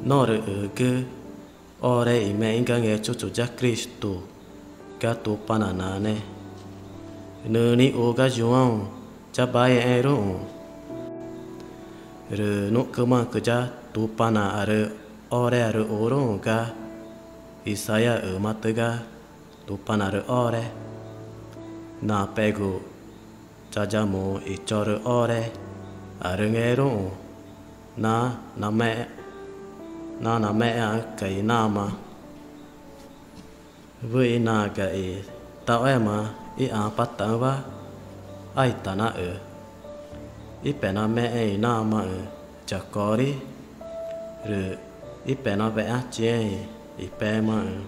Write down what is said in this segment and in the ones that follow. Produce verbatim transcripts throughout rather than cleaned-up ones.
Norü ügü ore i mexü̃ ga Ngechuchu ya Cristu ga Tupana Nane, nüxü̃ nixu ga Yuã́ũ ya Baixãẽxẽẽruü̃. Rü nuxcümaü̃cü ya Tupanaãrü orearü uruü̃ ga Isaías ümatü ga Tupanaãrü ore, napegu chayamu i chorü orearü ngẽxẽẽruü̃ na name, na namexẽãcü i nama wüxi naga i taxúema íxãpataxü̃wa aita naxü, ípenamexẽẽ i namaxü̃ ya Cori, rü ípenawexãchiẽẽ i pemaxü̃.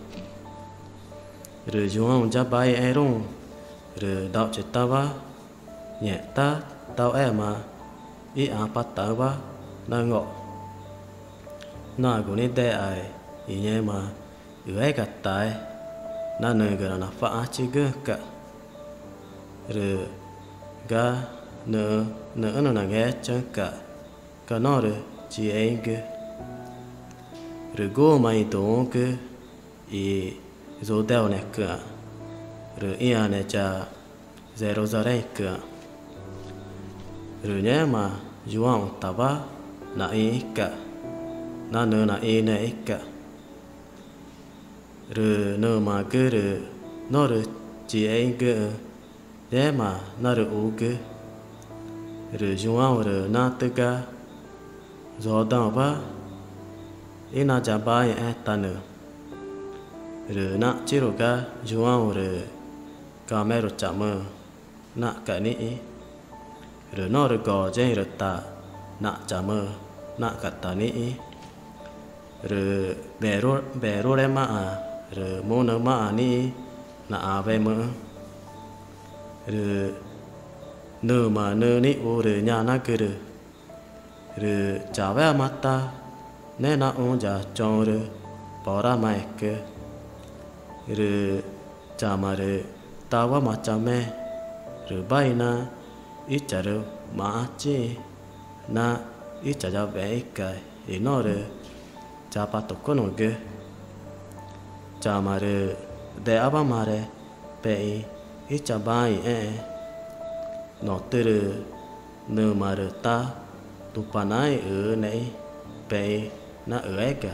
Rü Yuã́ũ ya Baixãẽxẽẽruü̃ rü dauxchitawa ngextá taxúema íxãpataxü̃wa nangõ, nagu nidexae i ngẽma üegatae na nügüna nacua̱xãchigüxü̃ca̱x. Rü ga nüxü̃ nüxü̃́ nüxna ngechaü̃ca̱x ga norü yixexü̃gü. Rü guxü̃ma i duü̃xü̃gü i Yudeonecüã̱x, rü ĩãne ya Yerucharéü̃cüã̱x. Rü ngẽ́ma Yuã́ũtawa naxĩxü̃ca̱x na nüxü̃ naxĩnüẽxü̃ca̱x. Rü nümagü rü norü yixexü̃güxü̃ ngẽ́ma narüxugü. Rü Yuã́ũ rü natü ga Yordãowa ínayabaixẽẽtanü. Rü naxchiru ga Yuã́ũ rü cameruchama naxca̱x nixĩ. Rü norü goyexü̃ rü ta naxchama naxca̱x ta nixĩ. Rü weru, weruremaã rü munamaã nixĩ naxawemüxü̃. Rü nüma nüxü̃ nixu rü ñanagürü: —Rü chauéama tá ne naxũ ya choxü̃rü poramaẽcü. Rü chama rü tauama chame rü bai na ícharümaxãchiü̃ na íchayawexü̃ca̱x i norü chapatucunügü. Chama rü dexawamare pexü̃ íchabaãĩxẽẽ. Notürü nüma rü tá Tupanaãẽ i Üünexü̃ pexü̃ naxüega.